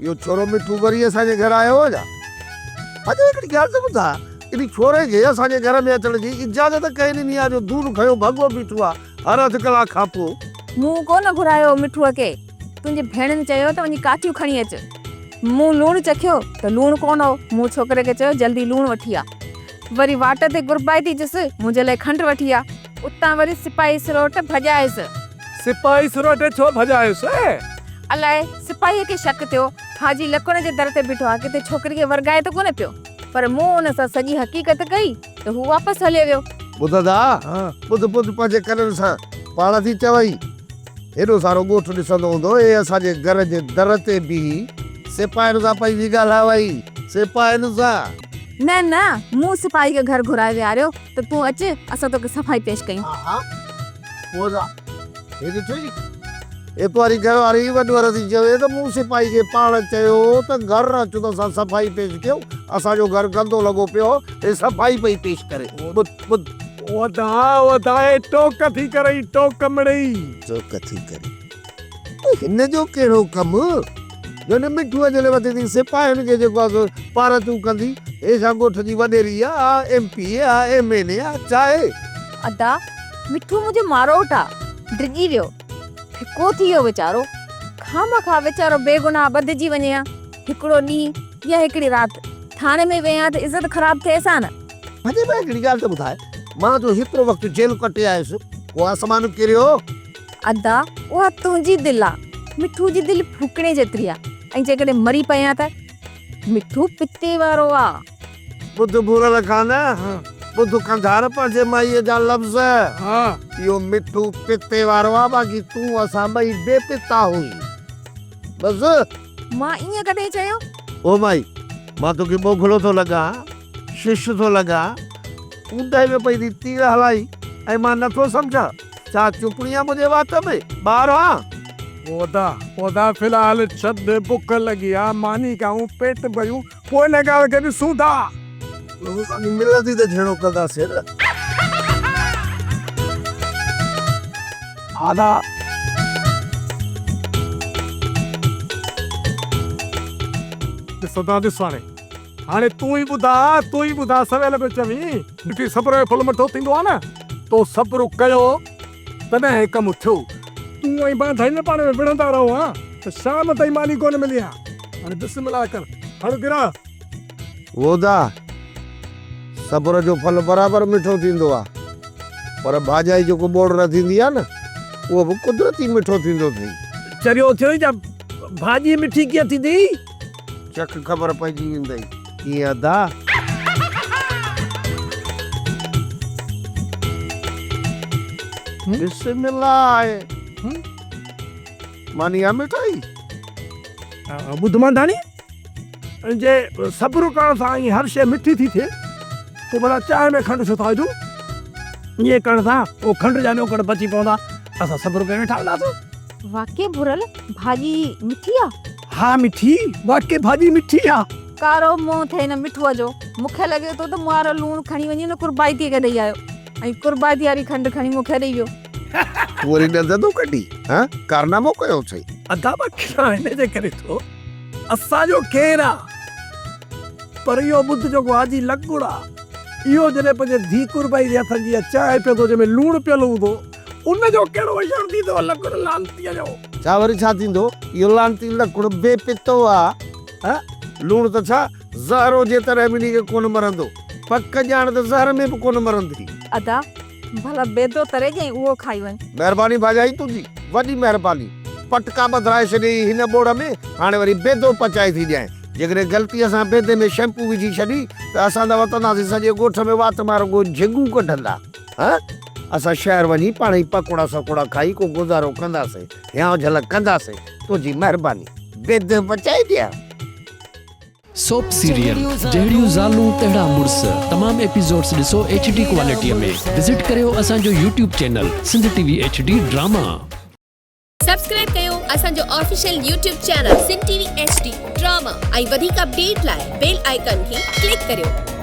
اهو ڇورو مٺو وري اسان جي گهر آيو هو ڇا؟ اچا هڪڙي ڳالهه ته ٻڌاء، انهي ڇوري کي اسان جي گهر ۾ اچڻ جي اجازت ڪنهن ڏني آ جو دون کنيو ڀڳو بيٺو آ هر اڌ ڪلاڪ کان پوء؟ مون ڪو نه گهرايو هو مٺوء کي، تنهنجي ڀيڻن چيو ته وڃي ڪاٺيون کڻي اچ. مون لوڻ چکيو ته لوڻ ڪونه هو، مون ڇوڪري کي چيو جلدي لوڻ وٺي آ. وري واٽ تي قربائتي چيس منهنجي لاء کنڊ وٺي آ. اتان وري سپاهي سروٽ ڀڄايس. سپاهي سروٽ ڇو ڀڄايس؟ الائي، سپاهيء کي شڪ ٿيو، حاجي لڪڻ جي در تي بيٺو آ، ڪٿي ڇوڪري کي ورغائي ته ڪونه پيو. پر مون ان سان سڄي حقيقت ڪئي ته هو واپس هليو ويو. ٻڌ ادا، ٻڌ ٻڌ پنهنجي ڪنن سان پاڻ ٿي چوئي. هيڏو سارو ڳوٺ ڏسندو هوندو، هي اسان جي گهر جي در تي بيهي سپاهين سان پئي ٿي ڳالهائي، سپاهين سان. نه نه، مون سپاهي کي گهر گهرائي ويهاريو ته تون اچ، اسان توکي صفائي پيش ڪيون. ها ها، پوء ته هي ڏٺئي، هي تواري گهر واري وڏور ٿي چوي ته مون سپاهي کي پاڻ چيو ته گهر اچ ته اسان صفائي پيش ڪيون، اسان جو گهر گندو لڳو پيو هو، هي صفائي پئي پيش ڪري. ٻڌ ٻڌ. او ادا، او ادا، هي ٽوڪ ٿي ڪرئي، ٽوڪ مڙئي. ٽوڪ ٿي ڪري. هن جو ڪهڙو ڪم؟ جو هن مٺوء جي لاء وتي ٿي سپاهين کي جيڪو آ سو پارتون ڪندي. هي ڇا ڳوٺ جي وڏيري آ، آ ايم پي اي آ، ايم اين اي آ، ڇا آهي؟ ادا، مٺو منهنجو ماروٽ آ. ڊڄي ويو. ڦڪو ٿي ويو ويچارو. خامخواه ويچارو بيگناهه ٻڌجي وڃي ها. هڪڙو ڏينهن يا هڪڙي رات ٿاڻي ۾ ويهين ها ته عزت خراب ٿئيس ها نه. ڀڄي ڀاء هڪڙي ڳالهه ته ٻڌاء، مان جو هيترو وقت جيل ڪٽي آيس، ڪو آسمان ڪريو؟ ادا، اها تنهنجي دل آ. مٺو جي دل ڦوڪڻي جيتري آ ۽ جيڪڏهن مري پئين ها ته؟ مٺو پتي وارو آ. ٻڌ ڀورل خان، ٻڌ ڪنڌار پنهنجي مائيء جا لفظ. اهو مٺو پتي وارو آ، باقي تون اسان ٻئي بي پتا هئين. بس. مان ائين ڪڏهن چيو؟ او مائي، مان توکي ٻوگهڙو ٿو لڳان، شش ٿو لڳان. اونداهي ۾ پئي ٿي تير هلائي ۽ مان نٿو سمجهان. ڇا چپڻي آ منهنجي وات ۾؟ ٻار آن؟ او ادا، او ادا في الحال ڇڏ، بک لڳي آ، ماني کائون، پيٽ ڀريون، پوء ان ڳالهه کي ڏسون ٿا. ماني ملندي ته جهيڙو ڪنداسين نه. ادا. ڏس ادا ڏس هاڻي. هاڻي تون ئي ٻڌاء، تون ئي ٻڌاء سويل پيو چوين. مٺي صبر جو ڦل مٺو ٿيندو آ نه. تو صبر ڪيو تڏهن هي ڪم ٿيو. تون ۽ ٻانڌائي نه پاڻ ۾ وڙهندا رهو ها ته شام تائين ماني ڪونه ملي ها. هاڻي بسم الله ڪر، هڻ گرهه. وودا، صبر جو ڦل برابر مٺو ٿيندو آ، پر ڀاڄائي جيڪو ٻوڙ نه ٿيندي آ نه، اهو به قدرتي مٺو ٿيندو اٿئي. چريو ٿيو ئي ڇا، ڀاڄي مٺي ڪيئن ٿيندي؟ چک خبر پئجي ويندئي. ڪيئن ادا؟ بسم الله آهي. ماني آ مٺائي. ٻڌ مانڌاڻي، جي صبر ڪرڻ سان ائين هر شيء مٺي ٿي ٿئي، پوء ڀلا چانهه ۾ کنڊ ڇو ٿا وجهون؟ ائين ڪرڻ سان اهو کنڊ جا نوڪڙ بچي پوندا. اسان صبر ڪري ويٺا هونداسون. واقعي ڀورل، ڀاڄي مٺي آ؟ ها مٺي، واقعي ڀاڄي مٺي آ. ڪارو منهن ٿئي نه مٺوء جو. مون کي لڳي ٿو ته مون وارو لوڻ کڻي وڃي ان قربائتيء کي ڏئي آيو ۽ قربائتي واري کنڊ کڻي مون کي ڏئي ويو. تون وري ڏند ٿو ڪڍين، هان؟ ڪارنامو ڪيو اٿئي. ادا مان کلان هن جي ڪري ٿو، اسان جو ڪير آ؟ پر اهو ٻڌ جيڪو حاجي لڪڙ آ، اهو جڏهن پنهنجي ڌيء قربائي جي هٿن جي اها چانهه پيئندو جنهن ۾ لوڻ پيل هوندو، ان جو ڪهڙو حشر ٿيندو لڪڙ لعنتيء جو. ڇا وري ڇا ٿيندو؟ اهو لعنتي لڪڙ بي پتو آ. ها؟ لوڻ ته ڇا زهر هجي تڏهن به انهي کي ڪونه مرندو. پڪ ڄاڻ ته زهر ۾ به ڪونه مرندي. ادا، ڀلا بيدو تري ڏيئين اهو کائي وڃ. مهرباني ڀاڄائي تنهنجي، وڏي مهرباني. پٽڪا ٻڌرائي ڇڏيئي هن ٻوڙ ۾، هاڻي وري بيدو پچائي ٿي ڏيانء. جيڪڏهن غلطيء سان بيدي ۾ شيمپو وجهي ڇڏي ته اسان ته وتنداسين سڄي ڳوٺ ۾ وات مان رڳو جهڳون ڪڍندا. ها؟ اسان شهر وڃي پاڻ ئي پڪوڙا سڪوڙا کائي ڪو گذارو ڪنداسين، هيانء جهلڪ ڪنداسين. تنهنجي مهرباني. بيدو پچائي ڏيان. سوپ سيريل جهڙيون زالون تهڙا مڙس تمام ايپيسوڊس ڏسو ايڇ ڊي ڪوالٽي ۾ وزٽ ڪريو اسان جو YouTube channel Sindh T V H D drama. Subscribe ڪيو اسان جو official YouTube channel Sindh T V H D drama ۽ وڌيڪ اپڊيٽ لاء بيل آئيڪان کي ڪلڪ ڪريو.